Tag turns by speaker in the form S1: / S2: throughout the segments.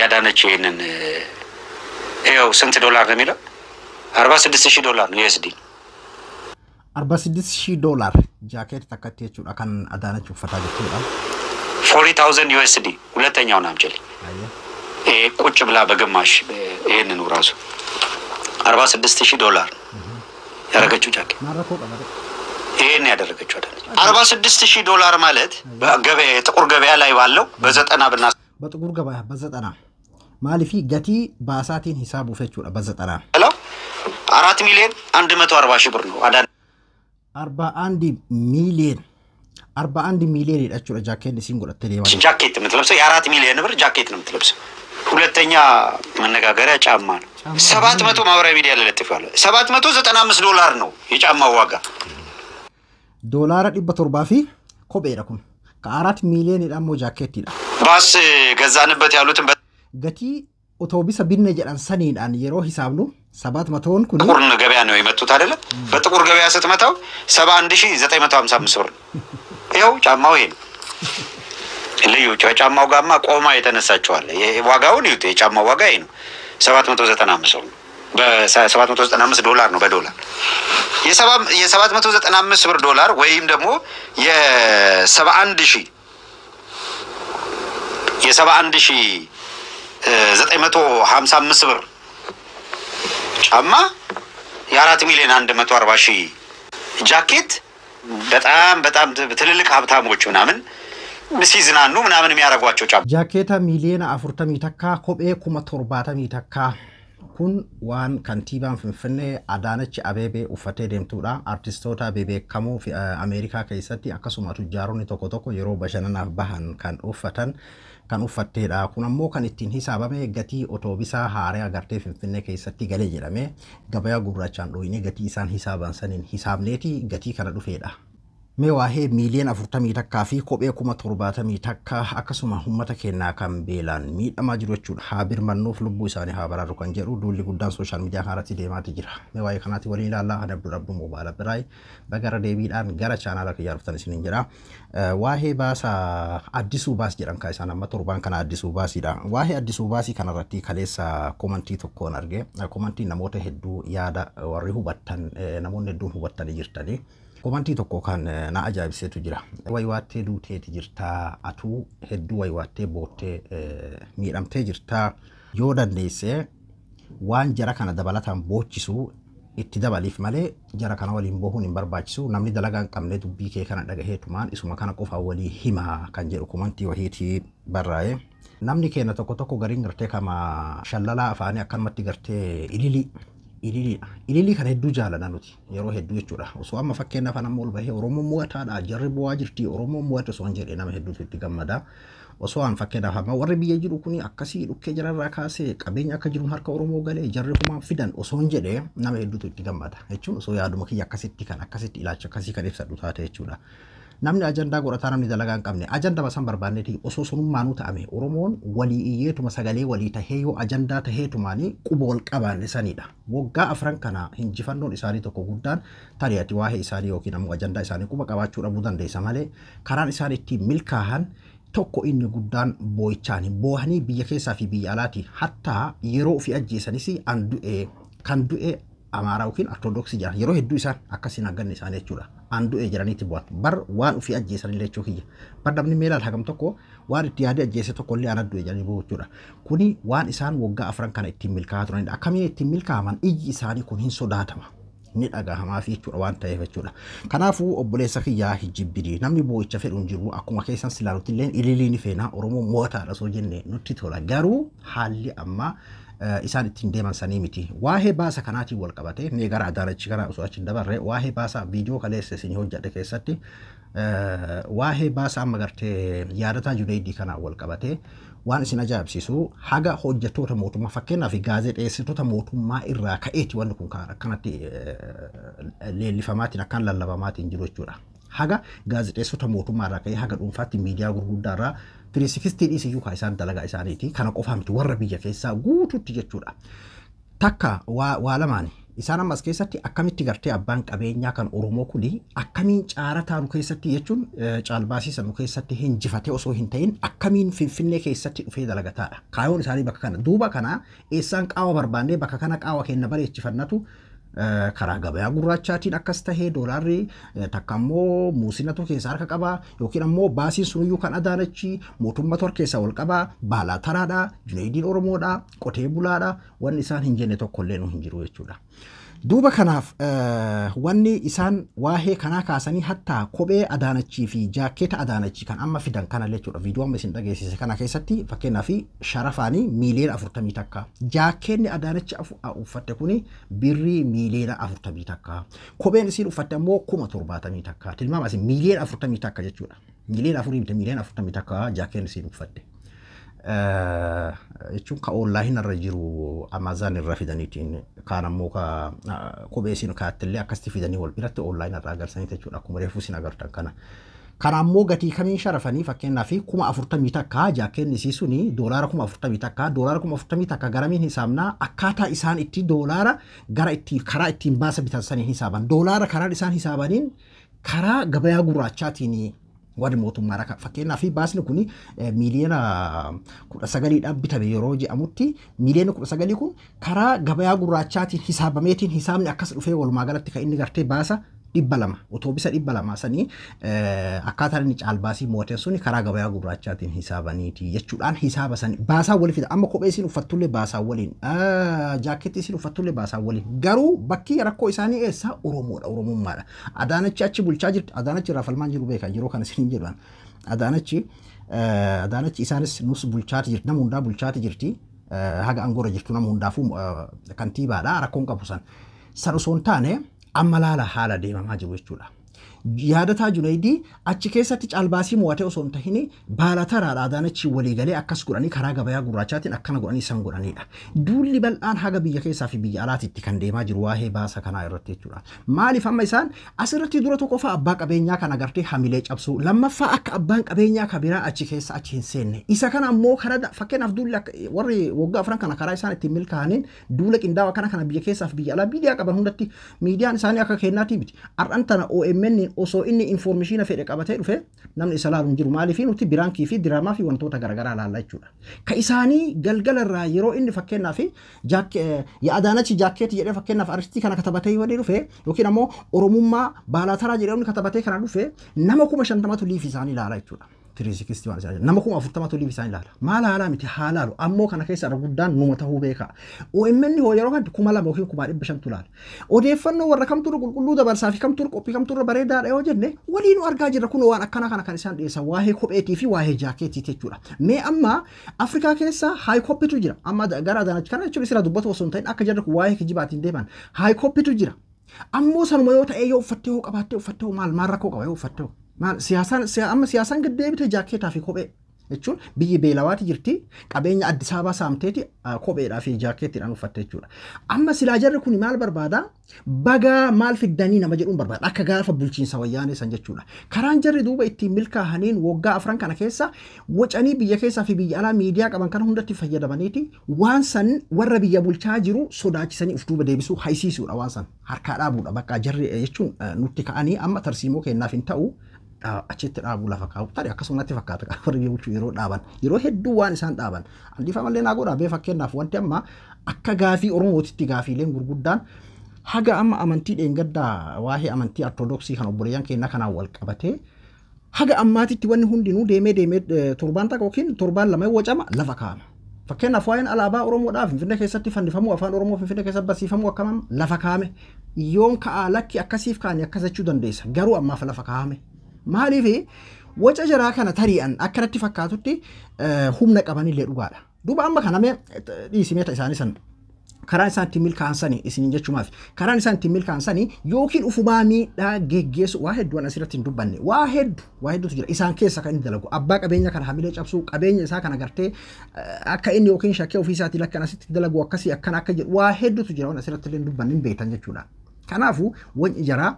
S1: ያዳነች ይሄንን ይኸው ስንት ዶላር ነው የሚለው? 46,000 ዶላር ነው USD።
S2: 46,000 ዶላር jaakeetii takkatti jechuudha kan Adaanach uffataa jechuudha.
S1: 40,000 USD። ሁለተኛውን አምጪልኝ። ይሄ ቁጭ ብላ በግማሽ ይሄንኑ ራሱ 46,000 ዶላር ያደረገችው ጃኬት።
S2: Maal rakkoo qaba?
S1: ይሄን ያደረገችው አዳነች 46,000 ዶላር ማለት በገበያ የጥቁር ገበያ ላይ ባለው በዘጠና ብና
S2: በጥቁር ገበያ በዘጠና maaliifi gatii baasaatiin hisaabuuf jechuudha በዘጠና
S1: ለው 4,140,000 ብር ነው አዳነች
S2: 41 ሚሊየን 41 miiliyoonidha jechuudha jaakkeetni isiin godhattee deemaa jirtu.
S1: ጃኬት የምትለብሰው የ4 ሚሊዮን ብር ጃኬት ነው የምትለብሰው። ሁለተኛ መነጋገሪያ ጫማ ነው።
S2: ጫማ
S1: 700 ማህበራዊ ሚዲያ ላይ ለጥፌዋለሁ። 795 ዶላር ነው የጫማው ዋጋ።
S2: Doolaara 700 fi kopheedha kun. Ka 4 miiliyoonidha immoo jaakkeettiidha.
S1: ባስ ገዛንበት ያሉትን
S2: Gatii otoobisa binne jedhan saniidhaan yeroo hisaabnu ሰባት መቶውን kun
S1: በጥቁር ገበያ ነው የመቱት አይደለ? በጥቁር ገበያ ስትመታው 71,955 ብር ነው። ይኸው ጫማው ይሄ ነው። ልዩ ጫማው ጋማ ቆማ የተነሳችዋለ። ዋጋውን ይዩት። የጫማው ዋጋ ይሄ ነው። 795 ብር ነው። በ795 ዶላር ነው በዶላር የ795 ብር ዶላር ወይም ደግሞ የ71,955 ብር ጫማ የ4,140,000 ጃኬት በጣም በጣም ትልልቅ ሀብታሞች ምናምን ሲዝናኑ ምናምን የሚያደርጓቸው ጫማ
S2: Jaakeeta miiliyoona 41 kophee 71,000 kun waan kantiibaan Finfinnee Adaanach Abeebee uffatee deemtudha. Artistoota bebeekamoo fi Ameerikaa keessatti akkasuma tujjaaronni tokko tokko yeroo bashannanaaf bahan kan uffatan kan uffatteedha. Kun ammoo kan ittiin hisaabame gatii otoobisaa haaraa gartee Finfinnee keessatti galee jedhame gabayaa gurraachaan dhooyinee gatii isaan hisaaban saniin hisaabneeti gatii kana dhufeedha. Mee waa'ee miiliyoona 41 fi kophee 71,000 akkasuma uummata keenyaa kan beelaan miidhamaa jiru jechuudha. Haa birmannuuf, lubbuu isaanii haa baraaru kan jedhu duulli guddaan social media kanarratti deemaati jira. Mee waa'ee kanaatti waliin ilaallaa. Ani Abdul Abduu Moobaala Biraay bagara deebiidhaan gara chaanaala kiyyaa dhuftan isiniin jedha. Waa'ee baasa Addisuu Baas jedhan kan isaan amma torbaan kana Addisuu Baasiidha. Waa'ee Addisuu Baasii kanarratti kaleessa komantii tokkoon arge. Komantii namoota hedduu yaada warri hubattan namoonni hedduun hubattanii jirtanii. Komantii tokko kan na ajaa'ibseetu jira. Waywaattee duuteeti jirtaa, atuu hedduu waywaattee boottee miidhamtee jirtaa, yoo dandeessee waan jara kana dabalataan boochisu itti dabaliif malee jara kana waliin boohuun hin barbaachisu, namni dalagaa hin qabne dubbii kee kana dhagaheetumaan isuma kana qofa walii himaa kan jedhu komantii wahiitii barraa'e. Namni keenya tokko tokko gariin gartee kama shallalaa afaanii akkanumatti gartee ililii ililiidha. Ililii kana hedduu jaalladha nuti yeroo hedduu jechuudha. Osoo amma fakkeenyaaf nama ol bahee "Oromoon mo'ataadha, jarri bu'aa jirti, Oromoon mo'ate" osoo hin jedhee nama hedduutu itti gammada. Osoo an fakkeenyaaf amma warri biyya jiru kuni akkasii dhukkee jararraa kaasee qabeenya akka jiruun harka Oromoo galee jarri humaan fidan osoo hin jedhee nama hedduutu itti gammada. Jechuun osoo yaaduma kiyya akkasitti kan akkasitti ilaalcha akkasii kan ibsadhu taate jechuudha. Namni ajandaa godhataa, namni dalagaa hin qabne ajandaa san barbaanneeti osoo sunummaanuu ta'ame Oromoon walii iyyeetuma sagalee walii tahee yoo ajandaa taheetumaanii quba wal qabaanne sanidha. Waggaa afran kana hinjifannoon isaanii tokko guddaan tarii ati waa'ee isaanii yookiin ammoo ajandaa isaanii quba qabaachuu dhabuu dandeessa malee karaan isaan ittiin milkaahan tokko inni guddaan boo'ichaani. Boohanii biyya keessaa fi biyya alaati hattaa yeroo ofii ajjeesanis an du'e kan du'e Amaaraa yookiin Ortodoksii jedhan yeroo hedduu isaan akkasiin hagganne isaanii jechuudha. An du'e jedhaniitti bu'an. Bar waan ofii ajjeesanillee jechuu kiyya. Bar namni meelaan hagam tokko waan itti yaadee ajjeese tokko illee ana du'e jedhanii bu'u jechuudha. Kuni waan isaan waggaa afran kana ittiin milkaa'aa turanidha. Akkamiin ittiin milkaa'aman? Ijji isaanii kun hin sodaatama. Ni dhagahamaaf jechuudha waan ta'eef jechuudha. Kanaafuu obboleessa kiyyaa hijjibbidii namni boo'icha fedhu hin jiru, akkuma keessan silaalutti illee ililii ni feena, Oromoo mo'ataadha osoo jenne nutti tola, garuu haalli ammaa isaan ittiin deeman sanii miti. Waa'ee baasa kanaatiin wal qabate mee gara Adaanachi kana osoo achi hin dabarre waa'ee baasa viidiyoo kaleessa isin hojjedhe keessatti waa'ee baasa amma gartee yaadataa Junaydii kanaan wal qabate waan isin ajaa'ibsiisu haga hojjettoota mootummaa fakkeenyaaf gaazexeessitoota mootummaa irraa ka'eeti wanni kun kan akkanatti leellifamaatiin akkaan lallabamaatiin jiru jechuudha. Haga gaazexeessota mootummaa irraa ka'ee haga dhuunfaatti miidiyaa gurguddaa irraa 360 dhiisiyyuu kaa isaan dalagaa isaaniiti kana qofaa miti warra biyya keessaa guututti jechuudha. Takka waa lamaani Isaan ammas keessatti akkamitti gartee abbaan qabeenyaa kan Oromoo kuni akkamiin caarataa nu keessatti jechuun caalbaasii nu keessatti hinjifatee osoo hin ta'in akkamiin Finfinnee keessatti dhufee dalagataadha. Kaayoon isaanii bakka kana. Duuba kana eessaan qaawa barbaannee bakka kana qaawa kenna bareechifannatu karaa gabayaa gurraachaatiin akkas tahee doolaarri takka ammoo muusinatu keessa harka qaba yookiin ammoo baasiin sunuyyuu kan Adaanachi mootummatu harka keessaa ol qaba baalaa taraadha Junayidiin Oromoodha qotee bulaadha wanni isaan hin jenne tokkollee nu hin jiru jechuudha. Duuba kanaaf wanni isaan waa'ee kanaa kaasanii hattaa kophee Adaanachii fi jaakkeeta Adaanachii kan amma fidan kana jechuudha. Viidiyoo amma isin dhageessise kana keessatti fakkeenyaaf sharafaanii 41 miiliyoona. Jaakkeenni Adaanachi uffatte kuni birrii 41 miiliyoona. Kopheen isiin uffatte ammoo 71,000. Tilmaama isin 41 miiliyoona jechuudha. 4 miiliyoona miti 41 miiliyoona jaakkeen isiin uffatte. Jechuun ka online irra jiru Amazon irra fidaniitiin kaan ammoo ka kophee isin kaattillee akkasitti fidanii wal biratti online irra agarsiisanii jechuudha akkuma reefuu isin agartan kana. Kana ammoo gatii kamiin sharafanii fakkeenyaaf 41,000 jaakkeen isii suni doolaara 41,000 doolaara 41,000 garamiin hisaabnaa akkaataa isaan itti doolaara gara itti karaa ittiin baasa bitan saniin hisaaban doolaara karaan isaan hisaabaniin karaa gabayaa gurraachaatiin warri mootummaa fakkeenyaaf baasni kun 19 miiliyoonaan bitame yeroo jedhamutti 19 miiliyoona kun karaa gabayaa gurraachaatiin hisaabameetiin hisaabni akkas dhufee walumaa galatti kan inni gartee baasa 200 otoobisa 200 sanii akkaataan inni caalbaasii mooteen suni karaa gabayaa gurraachaatiin hisaabaniiti jechuudhaan hisaaba sanii baasaa waliin fida amma kophee isiin uffattullee baasaa waliin jaakkeettii isiin uffattullee baasaa waliin garuu bakki rakkoo isaanii eessaa Oromoodha Oromummaadha. Adaanachi achi bulchaa jirti Adaanachi irraa falmaan jiru beeka yeroo kana isiniin jedhan Adaanachi isaanis nus bulchaati jirti nama hundaa bulchaati jirti haga aangoorra jirtu nama hundaafuu kantiibaadha rakkoon qabu san san osoo hin taane amma laala haala deemamaa jiru jechuudha. Yaadataa Junaydii achi keessatti caalbaasii mo'atee osoo hin tahin baalataraadha Adaanachi waliigalee akkas godhanii karaa gabayaa gurraachaatiin akkana godhanii isaan godhanidha. Duulli bal'aan haga biyya keessaa fi biyya alaatitti kan deemaa jiru waa'ee baasa kanaa irratti jechuudha. Maaliif amma isaan asirratti dura tokkoffaa abbaa qabeenyaa kana gartee hamilee cabsuu lammaffaa akka abbaan qabeenyaa kabiraa achi keessa achi hin seenne isa kana ammoo karaa fakkeenyaaf duulli warri waggaa 4 kana karaa isaan ittiin milkaa'aniin duula qindaa'aa kana kana biyya keessaa fi biyya alaa miidiyaa qaban hundatti miidiyaan isaanii akka kennaatii miti. Har'an tana OMN osoo inni information fedhe qabatee dhufe namni isa laalu hin jiru maaliif nuti prank fi diraamaa fi wantoota garaagaraa laalla jechuudha. Ka isaanii galgala irraa yeroo inni fakkeenyaaf Adaanachi jaakkeetii jedhee fakkeenyaaf artistii kana katabatee yoo dhufe yookiin ammoo Oromummaa baalaataraa jedhee inni katabatee kana dhufe nama 50,000tu live isaanii ilaala jechuudha. 360 waan isaan nama 40,000tu live isaanii ilaala. Maal haalaa miti haa laalu ammoo kana keessa irra guddaan numa ta'uu beeka. OMN hoo yeroo kanatti 2,000 yookiin 500,000tu ilaala. Odeeffannoo warra kamtu qulqulluu dabarsaa fi kamtu qophii kamtu bareedaadha yoo jenne waliin argaa jirra kun waan akkana kana kan isaan dhiyeessan waa'ee kopheetii fi waa'ee jaakeetii jechuudha. Mee amma Afrikaa keessa high copytu jira. Amma gara Adaanachi kana jechuun isirraa dubbatu osoo hin ta'in akka jarri kun waa'ee kijibaatiin deeman high copytu jira. Ammoo sanuma yoo ta'e yoo uffattee hoo qabaattee uffattee hoo maal maal rakkoo qaba yoo uffattee hoo maal siyaasaan amma siyaasaan gad deebite jaakeetaa fi kophee jechuun biyyi beelawaati jirti qabeenya Addis Ababaa saamteeti kopheedhaa fi jaakeettiidhaan uffatte jechuudha. Amma silaa jarri kun maal barbaada? Bagaa maal fiddanii nama jedhuun barbaada akka gaafa bulchiinsa wayyaanee san jechuudha. Karaan jarri duuba ittiin milkaa'aniin waggaa 4 kana keessa wacanii biyya keessaa fi biyya alaa miidiyaa qaban kana hundatti fayyadamaniiti waan san warra biyya bulchaa jiru sodaachisanii uf duuba deebisuu haysiisuudha waan san harkaa dhaabuudha bakka jarri jechuun nutti ka'anii amma tarsiimoo kennaaf hin ta'u achitti dhaabuu lafa kaa'u tarii akkasumatti fakkaata warri biyya bulchuu yeroo dhaaban yeroo hedduu waan isaan dhaaban andifa mallee naa godhaa bee fakkeenyaaf wanti amma akka gaafii Oromootitti gaafiileen gurguddaan haga amma amantii dheengaddaa waa'ee amantii Ortodoksii kan obboleeyyan keenya kanaan wal qabatee haga ammaatitti wanni hundinuu deemee deemee torbaan 1 yookiin torbaan 2 wacama lafa kaa'ama. Fakkeenyaaf waa'een alaabaa Oromoodhaa Finfinnee keessatti fannifamuu afaan Oromoo Finfinnee keessatti barsiifamuu akkamam lafa kaa'ame yoon ka'aa lakki akkasiif kaa'anii akkas jechuu dandeessa garuu ammaaf lafa kaa'ame. Maaliif waca jaraa kana tari'an akkanatti fakkaatutti humna qabanillee dhugaadha. Duuba amma kana mee dhiisimeeta isaanii san karaan isaan ittiin milkaa'an sanii isiniin jechumaaf karaan isaan ittiin milkaa'an sanii yookiin ufumaa miidhaa geggeessu waa hedduu an asirratti hin dubbanne waa hedduu waa hedduutu jira isaan keessa kan inni dalagu abbaa qabeenya kana hamilee cabsuu qabeenya isaa kana gartee akka inni yookiin shakkee ofii isaatiin akkan asitti dalagu akkasii akkana akka jedhu waa hedduutu jira waan asirratti illee hin dubbanne hin beektan jechuudha. Kanaafuu wanni jaraa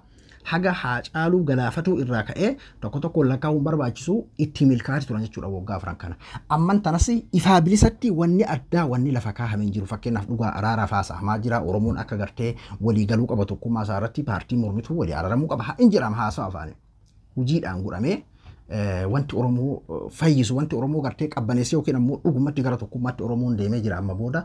S2: Haga Haacaaluu galaafatuu irraa ka'ee tokko tokko lakkaa'uun barbaachisu itti milkaa'aa turan jechuudha waggaa afran kana. Amman tanas ifaa bilisatti wanni addaa wanni lafa kaa'amee hin jiru. Fakkeenyaaf dhugaa araaraaf haasa'amaa jira. Oromoon akka gartee waliigaluu qaba tokkummaa isaa irratti paartii mormituu walii araaramuu qaba. Hin jedhama haasawa afaanii. Hojiidhaan godhamee wanti Oromoo fayyisu, wanti Oromoo gartee qabbaneessee yookiin ammoo dhugumatti gara tokkummaatti Oromoon deemee jira amma booda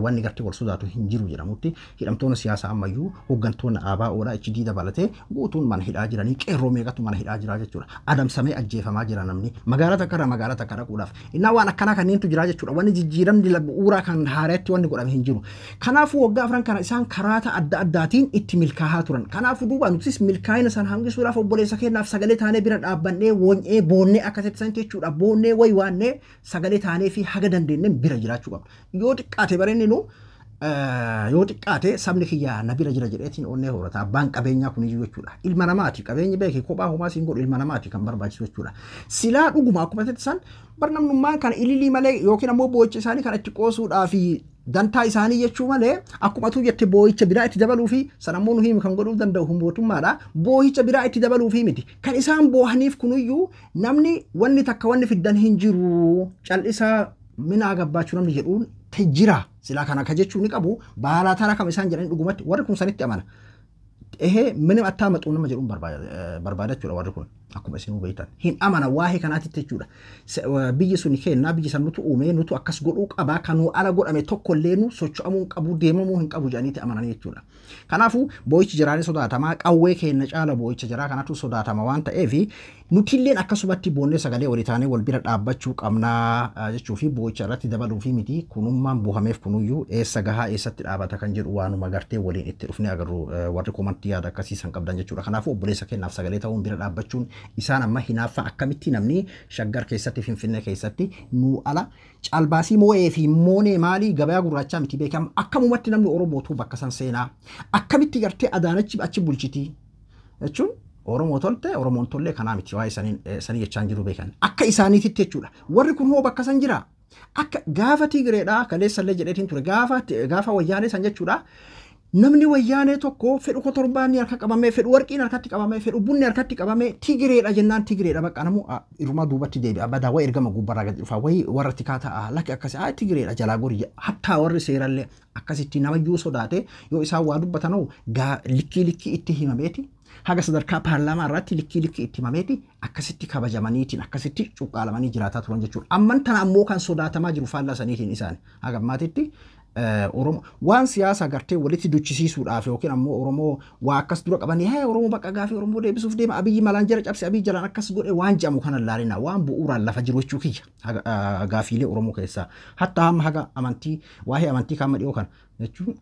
S2: wanni gartee wal sodaatu hin jiru jedhamutti hidhamtoonni siyaasaa ammayyuu hooggantoonni ABOdha HD dabalatee guutuun mana hidhaa jiranii qeerroo meeqatu mana hidhaa jira jechuudha. Adamsamee ajjeefamaa jira namni magaalaa takka irraa magaalaa takka dhaquudhaaf. Innaa waan akkanaa kanneentu jira jechuudha. Wanni jijjiiramni bu'uuraa kan haaraatti wanni godhame hin jiru. Kanaafuu waggaa afran kana isaan karaata adda addaatiin itti milkaa'aa turan. Kanaafuu duuba nutis milkaa'ina san hambisuudhaaf obboleessa keenyaaf sagalee taanee bira dhaabbannee wonyee boonnee akkasitti san jechuudha. Boonnee wayi waannee sagalee taanee fi haga dandeenyeen bira jiraachuu qabna. Yoo xiqqaate bareenni nu yoo xiqqaate sabni kiyya na bira jira jedheetiin onnee horata. Abbaan qabeenyaa kuniyyuu jechuudha. Ilma namaati qabeenyi beeke kophaa homaa siin godhu ilma namaati kan barbaachisu jechuudha. Silaa dhuguma akkuma san barnamnummaan kana ililii malee yookiin ammoo boo'icha isaanii kan itti qoosuudhaa fi dantaa isaanii jechuu malee akkuma atuu jette boo'icha biraa itti dabaluu fi san ammoo nu himi kan godhuu danda'u mootummaadha. Boo'icha biraa itti dabaluu fi miti. Kan isaan boohaniif kunuyyuu namni wanni takka wanni fiddan hin jiru cal'isaa minaa gabbaachuu namni jedhuun jira. Silaa kana akka jechuu ni qabu baalaa taraa kam isaan jedhanii dhugumatti warri kun sanitti amana. Ehee minim attaa maxuu nama jedhuun barbaada jechuudha warri kun akkuma isin hubaytan. Hin amana waa'ee kanaatitti jechuudha. Biyyi sun kennaa biyyi san nutu uume nutu akkas godhuu qabaa kanuu ala godhame tokkollee nu socho'amuu hin qabu deemamuu hin qabu jedhaniiti amananii jechuudha. Kanaafuu boo'ichi jiraanii sodaatamaa qawwee keenya caala boo'icha jiraa kanatu sodaatama waan ta'eef nutilleen akkasumatti boonnee sagalee walii taanee wal bira dhaabbachuu qabnaa jechuu fi boo'icha irratti dabaluu fi miti kunummaan buhameef kunuyyuu eessa gahaa eessatti dhaabata kan jedhu waanuma gartee waliin itti dhufnee agarru warri komantii yaada akkasii san qabdan jechuudha. Kanaafuu obboleessa keenyaaf sagalee ta'uun bira dhaabbachuun isaan amma hinaaffaa akkamitti namni Shaggar keessatti Finfinnee keessatti nuu ala caalbaasii moo'ee fi moonee maalii gabayaa gurraachaa miti beekamu akkamumatti namni Oromootu bakka san seenaa akkamitti gartee Adaanachi achi bulchitii jechuun Oromoo tolte Oromoon tollee kanaa miti waa'ee sanii jechaan jiru beekan akka isaaniititti jechuudha. Warri kun hoo bakka san jira akka gaafa Tigireedhaa kaleessallee jedheetiin ture gaafa wayyaanee san jechuudha. Namni wayyaanee tokko fedhu kotorbaanni harka qabamee fedhu warqiin harkatti qabamee fedhu bunni harkatti qabamee Tigireedha jennaan Tigireedha bakka namu irumaa duubatti deebi'a badaa wayi ergama gubbarraa gadi dhufa wayi warra tikaa ta'a lakki akkasii haa Tigireedha jalaa gori hattaa warri seerallee akkasitti namayyuu sodaate yoo isaan waa dubbatanoo likkii likkii itti himameeti haga sadarkaa paarlaamaa irratti likkii likkii itti himameeti akkasitti kabajamaniitiin akkasitti cuqqaalamanii jiraataa turan jechuudha. Amman tana ammoo kan sodaatamaa jiru faallaa saniitiin isaan haga ammaatitti Oromoo waan siyaasa gartee walitti duchisiisuudhaaf yookiin ammoo Oromoo waa akkas dura qabanii hee Oromoo bakka gaafii Oromoo deebisuuf deema Abiyyi malaan jara cabse Abiyyi jalaan akkas godhe waan jedhamu kana laalina waan bu'uuraan lafa jiru jechuu kiyya gaafiilee Oromoo keessaa hatta hamma haga amantii waa'ee amantii kaama dhiyoo kana jechuun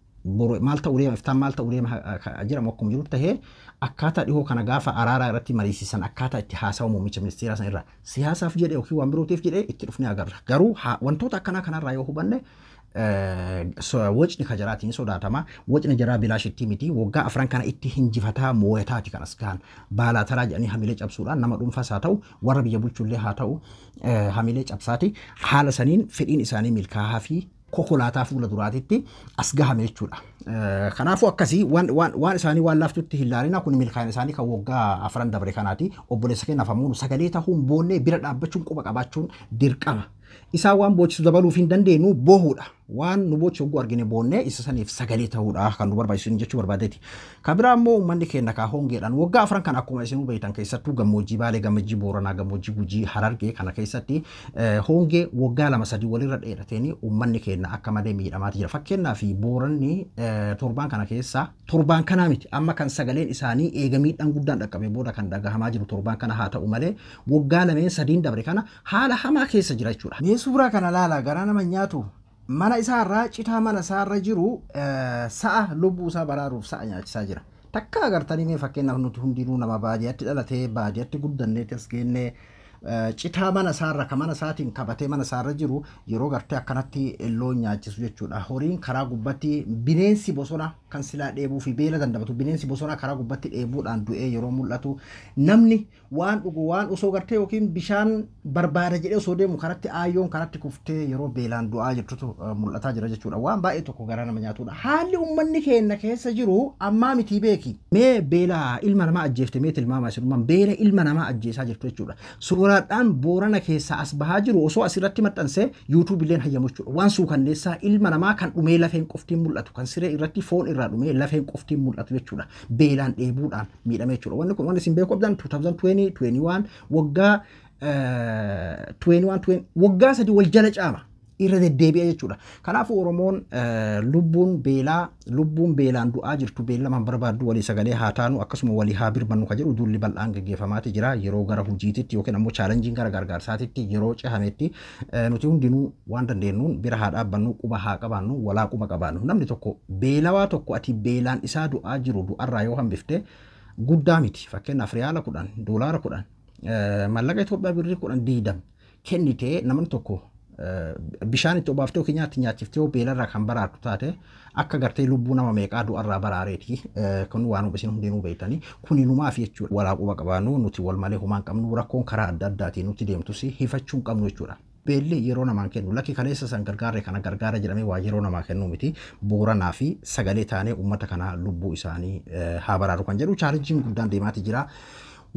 S2: maal ta'uu deema iftaan maal ta'uu deema jedhamu akkuma jiru tahee akkaataa dhihoo kana gaafa araaraa irratti mariisisan akkaataa itti haasawu muummicha ministeeraa san irraa siyaasaaf jedhe yookiin waan birootiif jedhe itti dhufnee agarra garuu wantoota akkanaa kanarraa yoo hubanne wacni ka jaraatiin sodaatama wacni jaraa bilaashitti miti waggaa afran kana itti hinjifataa mooyataati kan as gahan baalaa taraa jedhanii hamilee cabsuudhaan nama dhuunfaas haa ta'u warra biyya bulchullee haa ta'u hamilee cabsaati haala saniin fedhiin isaanii milkaa'aa fi kokolaataa fuula duraatitti as gahame jechuudha. Kanaafuu akkasii waan isaanii waan laaftutti hin laalina kun milkaa'ina isaanii kan waggaa afran dabre kanaati obboleessa keenyaaf ammoo sagalee ta'uun boonnee bira dhaabbachuun quba qabaachuun dirqama. Isaan waan boochisu dabaluuf hin dandeenyu boohuudha. Waan nu boochisu hogguu argine boonnee isa saniif sagalee ta'uudha kan nu barbaachisu jechuu barbaadeeti. Kan biraa immoo uummanni keenya kaa hongeedhaan waggaa afran kan akkuma isinuu beektan keessattuu gammoojjii Baalee, gammoojjii Booranaa, gammoojjii Gujii, Harargee kana keessatti hongee waggaa 2-3 walirra dheerateen uummanni keenya akka malee miidhamaati jira. Fakkeenyaaf Booranni torbaan kana keessa torbaan kanaa miti amma kan sagaleen isaanii eega miidhaan guddaan dhaqqabe booda kan dhagahamaa jiru torbaan kana haa ta'u malee waggaa 2-3 dabre kana haala hamaa keessa jira jechuudha. Mee suuraa kana laala garaa nama nyaatu mana isaarraa citaa mana isaarra jiru sa'a lubbuu isaa baraaruuf sa'a nyaachisaa jira. Takka agartanii mee fakkeenyaaf nuti hundinuu nama baadiyyaatti dhalatee baadiyyaatti guddanneetti as geennee Citaa mana isaarra kan mana isaatiin qabatee mana isaarra jiru yeroo gartee akkanatti loon nyaachisu jechuudha. Horiin karaa gubbatti, bineensi bosona kan silaa dheebuu fi beela dandamatu, bineensi bosonaa karaa gubbatti dheebuudhaan du'ee yeroo mul'atu, namni waan dhugu waan osoo gartee yookiin bishaan barbaada jedhee osoo deemu karatti aayyoon karatti kuftee yeroo beelaan du'aa jirtutu mul'ataa jira jechuudha. Waan baay'ee tokko garaa nama nyaatudha. Haalli uummanni keenya keessa jiru ammaa mitii beeki. Mee beela ilma namaa ajjeefte mee tilmaama isinummaan beela ilma namaa ajjeesaa jirtu jechuudha. Suuraadhaan Boorana keessaa as bahaa jiru osoo asirratti maxxansee YouTube illeen hayyamu jechuudha. Waan suukanneessaa ilma namaa kan dhumee lafeen qoftiin mul'atu, kan siree irratti foon irraa dhumee lafeen qoftiin mul'atu jechuudha. Beelaan dheebuudhaan miidhame jechuudha. Wanni kun wanni isin beekuu qabdan 2020, 21, waggaa 21, 20, waggaa 3 wal jala caama irra deddeebi'e jechuudha. Kanaafuu Oromoon lubbuun beelaa, lubbuun beelaan du'aa jirtu beellamaan barbaaddu, walii sagalee haa taanu, akkasuma walii haa birmannu ka jedhu duulli bal'aan gaggeeffamaati jira. Yeroo gara hojiititti yookiin ammoo challengeiin gara gargaarsaatitti yeroo cehametti nuti hundinuu waan dandeenyuun bira haa dhaabbannu, quba haa qabaannu, walaa quba qabaannu. Namni tokko beelawaa tokko ati beelaan isaa du'aa jiru du'arraa yoo hambifte guddaa miti. Fakkeenyaaf riyaala 10, doolaara 10, maallaqa Itoophiyaa birrii 10, 20 kennitee namni tokko bishaan itti obaaftee yookiin nyaatti nyaachiftee yoo beelarraa kan baraartu taate akka gartee lubbuu nama meeqaa du'arraa baraareeti. Kun waan isin hundinuu beektanii kuni numaaf jechuudha. Walaa quba qabaannu, nuti wal malee homaa hin qabnu. Rakkoon karaa adda addaatiin nutti deemtus hifachuu hin qabnu jechuudha. Beelli yeroo namaan kennu, lakki kaleessa san gargaarre kana gargaara jedhamee waa yeroo namaa kennu miti. Booranaa fi sagalee taanee uummata kanaa lubbuu isaanii haa baraaru kan jedhu challengeiin guddaan deemaati jira.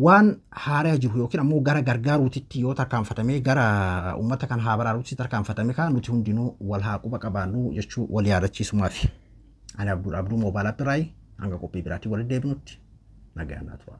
S2: Waan haaraa jiru yookiin ammoo gara gargaaruutitti yoo tarkaanfatamee, gara uummata kan haa baraaruutti tarkaanfatame, kan nuti hundinuu wal haa quba qabaannu jechuu wal yaadachiisumaafi. Ani Abduu Abduu Mobile Appiraayi, hanga qophii biraatii walitti deebinutti nagaan naa tura.